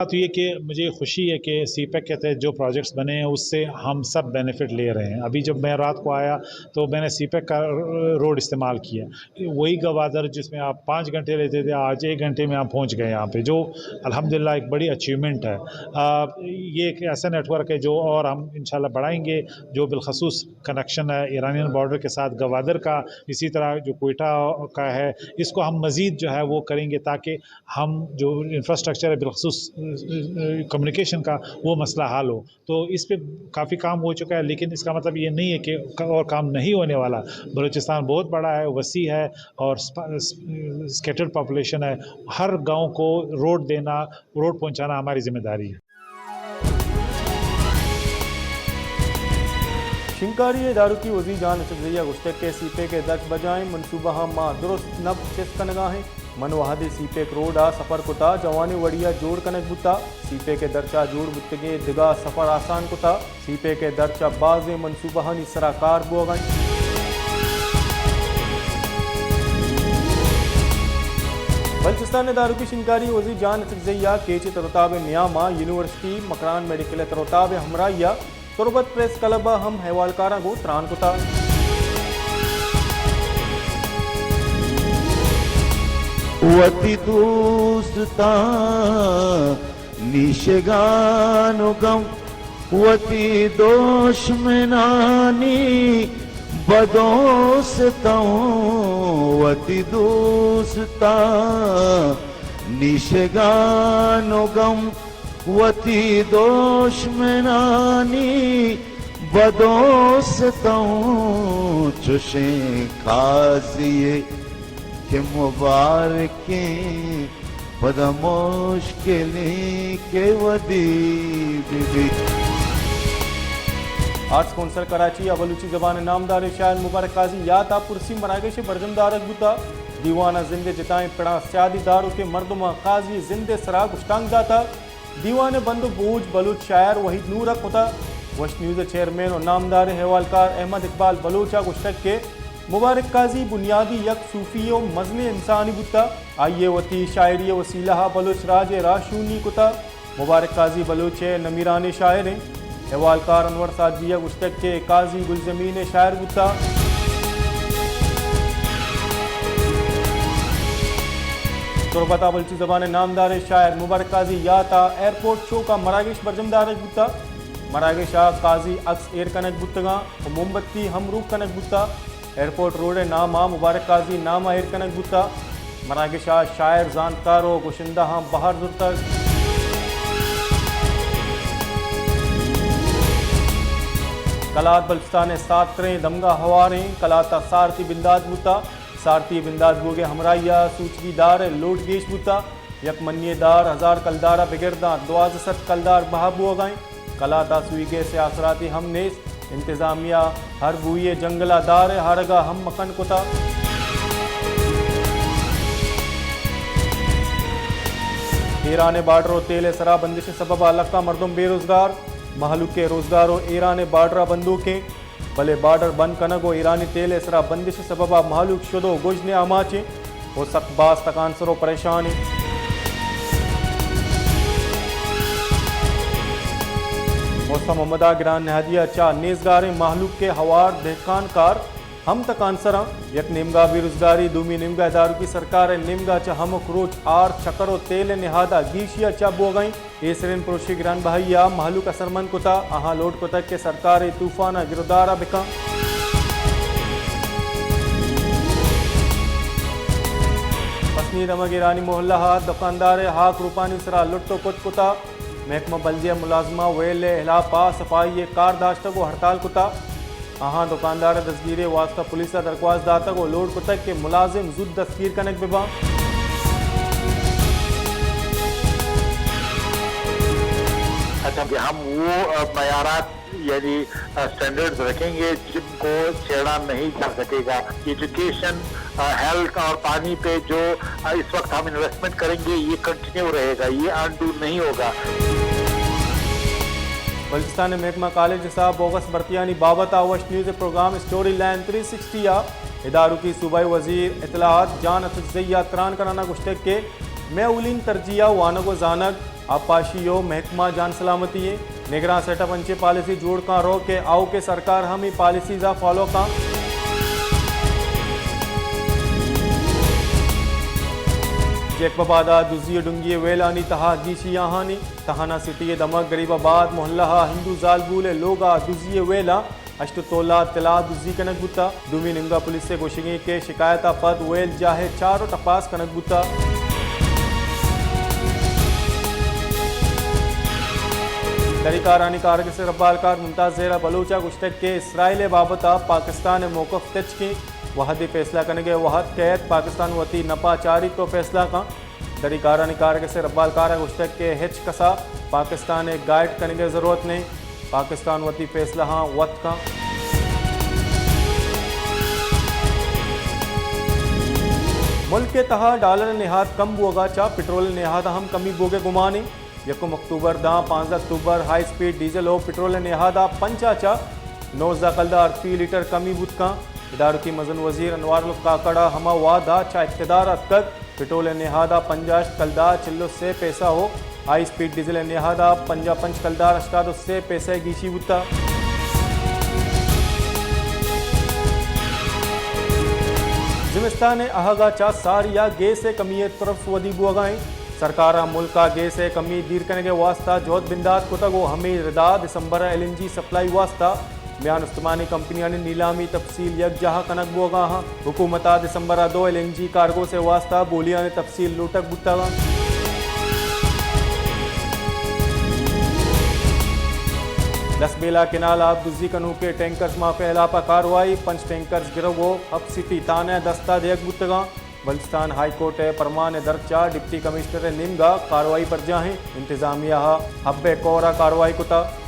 بات یہ کہ مجھے خوشی ہے کہ سی پیک کے تحت جو پروجیکٹس بنے ہیں، اس سے ہم سب بینیفٹ لے رہے ہیں۔ ابھی جب میں رات کو آیا تو میں نے سی پیک کا روڈ استعمال کیا، وہی گوادر جس میں آپ پانچ گھنٹے لیتے تھے، آج ایک گھنٹے میں آپ پہنچ گئے یہاں پہ، جو الحمدللہ ایک بڑی اچیومنٹ ہے۔ آ، یہ ایک ایسا نیٹ ورک ہے جو اور ہم انشاءاللہ بڑھائیں گے، جو بالخصوص کنیکشن ہے ایرانین بارڈر کے ساتھ گوادر کا، اسی طرح جو کوئٹہ کا ہے، اس کو ہم مزید جو ہے وہ کریں گے تاکہ ہم جو انفراسٹرکچر ہے، بالخصوص، ا، ا، کمیونیکیشن کا، وہ مسئلہ حل ہو۔ تو اس پہ کافی کام ہو چکا ہے، لیکن اس کا مطلب یہ نہیں ہے کہ اور کام نہیں ہونے والا۔ بلوچستان بہت بڑا ہے، وسیع ہے، اور اسپا-، اس-، اسکیٹرڈ پاپولیشن ہے۔ ہر گاؤں کو روڈ دینا، روڈ پہنچانا ہماری ذمہ داری ہے۔ شنگکاری ءِ داروکی وزیر جان اچکزئی ءَ گوشتگ کہ سی پیک ءِ درچ بجائیں منصوبہ ہم ما درست نب چست کنگا ہیں۔ من وہدے سی پیک روڈ ءَ سفر کتا، جوانیں وڑی ءَ جوڑ کنگ بوتا۔ سی پیک ءِ درچ ءَ جوڑ بوتگیں دگہ سفر آسان کتا۔ سی پیک ءِ درچ ءَ بازیں منصوبہانی سرا کار بوگا انت۔ بلوچستان ءِ داروکی شنگکاری وزیر جان اچکزئی ءَ کیچ ءِ تروتاب ءِ نیام ءَ یونیورسٹی مکران میڈیکل ءِ تروتاب ءِ ہمراہی ءَ تربت پریس کلب ءَ ہم احوالکاراں گوں تران کتا۔ وتی دوستاں نیشگان و گم، وتی دشمنانی بدوستاں، وتی دوستاں نیشگان و گم، وتی دشمنانی بدوستاں، چشیں قاضی کہ مبارکیں پدا مشکلیں کہ ودی بہ بیت۔ آرٹس کونسل کراچی ءَ بلوچی زبان ءِ نامداریں شاعر مبارک قاضی یات ءَ پرسی مراگش ءِ برجم دارگ بوتا۔ دیوان ءَ زند ءِ جتائیں پڑاں سیادی داروکیں مردماں قاضی ءِ زند ءِ سرا گشتانک داتا۔ دیوان ءِ بند و بوج بلوچ شاعر وحید نور ءَ کتا۔ وش نیوز ءِ چیئرمین و نامداریں احوالکار احمد اقبال بلوچ ءَ گوشتگ کہ مبارک قاضی بنیادی یک صوفی و مزنیں انسانے بوتا۔ آئی ءَ وتی شاعری ءِ وسیلہ ءَ بلوچ راج ءِ راہشونی کتا۔ مبارک قاضی بلوچ ءِ نمیرانیں شاعر انت۔ احوالکار انور سعدی ءَ گوشتگ کہ قاضی گلزمین ءِ شاعر بوتا۔ تربت ءَ بلوچی زبان ءِ نامداریں شاعر مبارک قاضی یات ءَ ایئرپورٹ چوک ءَ مراگش برجم دارگ بوتا۔ مراگش ءَ قاضی عکس ایر کنگ بوتگاں و موم بتی ہم روک کنگ بوتا۔ ایئرپورٹ روڈ ءِ نام ءَ مبارک قاضی نام ءَ ایر کنگ بوتا۔ مراگش ءَ شاعر، زانتکار و گشندہاں بہر زرتگ۔ کلات بلوچستان ءِ سارتریں دمگاں ہوار ایں۔ کلات ءَ سارتی بندات بوتا۔ سارتی بندات بوگ ءِ ہمراہی ءَ سوچگی دار ءِ لوٹ گیش بوتا۔ یک منی ءِ دار ہزار کلدار ءَ بگر داں دوازدہ سد کلدار بہا بوگا انت۔ کلات ءَ سوئی گیس ءِ آسراتی ہم نیست۔ انتظامیہ ہر بوئی ءِ جنگل ءَ دار ءِ ہارگ ءَ ہم مکن کتا۔ ایران ءِ بارڈر و تیل ءِ سرا بندش ءِ سبب ءَ لکاں مردم بے روزگار۔ مہلوک ءِ روزگار و ایران ءِ بارڈر ءَ بندوک انت۔ بلے بارڈر بند کنگ و ایرانی تیل ءِ سرا بندش ءِ سبب ءَ مہلوک شد و گژن ءِ آماچ انت و سک باز تکانسر و پریشان انت۔ موسم محمد ءَ گران نہادی ءَ چہ نیزگاریں مہلوک ءِ ہوار دہکان کار ہم تکانسر انت۔ یک نیمگا بے روزگاری، دومی نیمگا داروکی سرکار ءِ نیمگا چہ ہمک روچ آر، چکر و تیل ءِ نہاد ءَ گیشی ءَ چہ بوگا انت۔ اے سرین پروشی گران بہائی ءَ مہلوک اثرمند کتا، آہاں لوٹ کتگ کہ سرکار اے طوفان ءَ گرودار ءَ بکن۔ پسنی دمگ ایرانی محلہ ءَ دکاندار ءِ ہاک روپانی سرا لٹ و کت کتا۔ محکمہ بلدیہ ملازماں ویل ءِ ہلاپ ءَ صفائی ءِ کار داشتگ و ہڑتال کتا۔ آہاں دکاندار ءِ دزگیری ءِ واستہ پولیس ءَ درگواست داتگ و لوٹ کتگ کہ ملازم زوت دستگیر کنگ بہ باں۔ اچھا، کہ ہم وہ، آ، معیارات یعنی، آ، اسٹینڈرڈز رکھیں گے جن کو چھیڑا نہیں جا سکے گا۔ ایجوکیشن، آ، ہیلتھ اور پانی پہ جو، آ، اس وقت ہم انویسٹمنٹ کریں گے، یہ کنٹینیو رہے گا، یہ انڈو نہیں ہوگا۔ بلوچستان ءِ محکمہ کالج ءِ سرا بوگس بھرتیانی بابت ءَ وش نیوز ءِ program story line three sixty ءَ اداروکی صوبائی وزیر اطلاعات جان اچکزئی ءَ تران کنان ءَ گوشتگ کہ مئے اولین ترجیح ءَ وانگ ءُ زانگ، آبپاشی ءُ محکمہ جان سلامتی ایں۔ نگراں سیٹ اپ انچیں پالیسی جوڑ کاں رو کہ آؤکیں سرکار ہم اے پالیسیز ءَ فالو کاں۔ جیکب آباد ءَ دزی ءُ ڈنگی ءِ ویلانی تہا گیشی آہانی۔ تہنا سٹی ءِ دمگ غریب آباد محلہ ءَ ہندو زالبول ءِ لوگ ءَ دزی ءِ ویلاں ہشت تولا طلا دزی کنگ بوتگ۔ دومی نیمگ ءَ پولیس ءِ گوشگ ایں کہ شکایت ءَ پد ویل جاہ ءِ چار ءُ ٹپاس کنگ بوتگ۔ دری کارانی کارگس ءِ ربالکار ممتاز زہرا بلوچ ءَ گوشتگ کہ اسرائیل ءِ بابت ءَ پاکستان ءِ موقف تچک ایں، وہدے فیصلہ کنگ ءِ وہد کئیت، پاکستان وتی نپ ءَ چاریت ءُ فیصلہ کنت۔ دری کارانی کارگس ءِ ربالکار ءَ گوشتگ کہ ہچ کس ءَ پاکستان ءِ گائیڈ کنگ ءِ ضرورت نہ ایں، پاکستان وتی فیصلہاں وت کنت۔ ملک ءِ تہا ڈالر ءِ نہاد کم بوگ ءَ چہ پٹرول ءِ نہاد ءَ ہم کمی بوگ ءِ گمان ایں۔ یکم اکتوبر داں پانزدہ اکتوبر ہائی اسپیڈ ڈیزل ءُ پٹرول ءِ نہاد ءَ پنچ ءَ چہ نوزدہ کلدار فی لیٹر کمی بوت کنت۔ ادارکی مزن وزیر انوار الحق کاکڑ ءَ ہما وہد ءَ چہ اقتدار ءَ اتکگ، پٹرول ءِ نہاد ءَ پنجاہ ہشت کلدار چل ءُ سے پیسہ ءُ ہائی اسپیڈ ڈیزل ءِ نہاد ءَ پنجاہ پنچ کلدار ہشتاد ءُ سے پیسہ گیشی بوتگ۔ زمستان ءِ اہگ ءَ چہ ساری ءَ گیس ءِ کمی ءِ طرف ودی بوگ ءَ ایں۔ سرکار ءَ ملک ءَ گیس ءِ کمی دیر کنگ ءِ واستہ جہد بندات کتگ ءُ ہمے ردا دسمبر ءَ ایل این جی سپلائی واستہ میان استمانی کمپنیانی نیلامی تفصیل یکجاہ کنگ بوگ ءَ اَنت۔ حکومت ءَ دسمبر ءَ دو ایل این جی کارگوز ءِ واستہ بولیانی تفصیل لوٹگ بوتگ اَنت۔ لسبیلہ کینال ءَ آبدزی کنوکیں ٹینکرز ماف ءِ ہلاپ ءَ کاروائی، پنچ ٹینکرز گرگ ءُ ہب سٹی تھانہ ءِ دست ءَ دیگ بوتگ اَنت۔ بلوچستان ہائی کورٹ ءِ پرمان ءِ درچ ءَ ڈپٹی کمشنر ءِ نیمگ ءَ کاروائی برجاہ ایں، انتظامیہ ءَ ہب ءِ کور ءَ کاروائی کتگ۔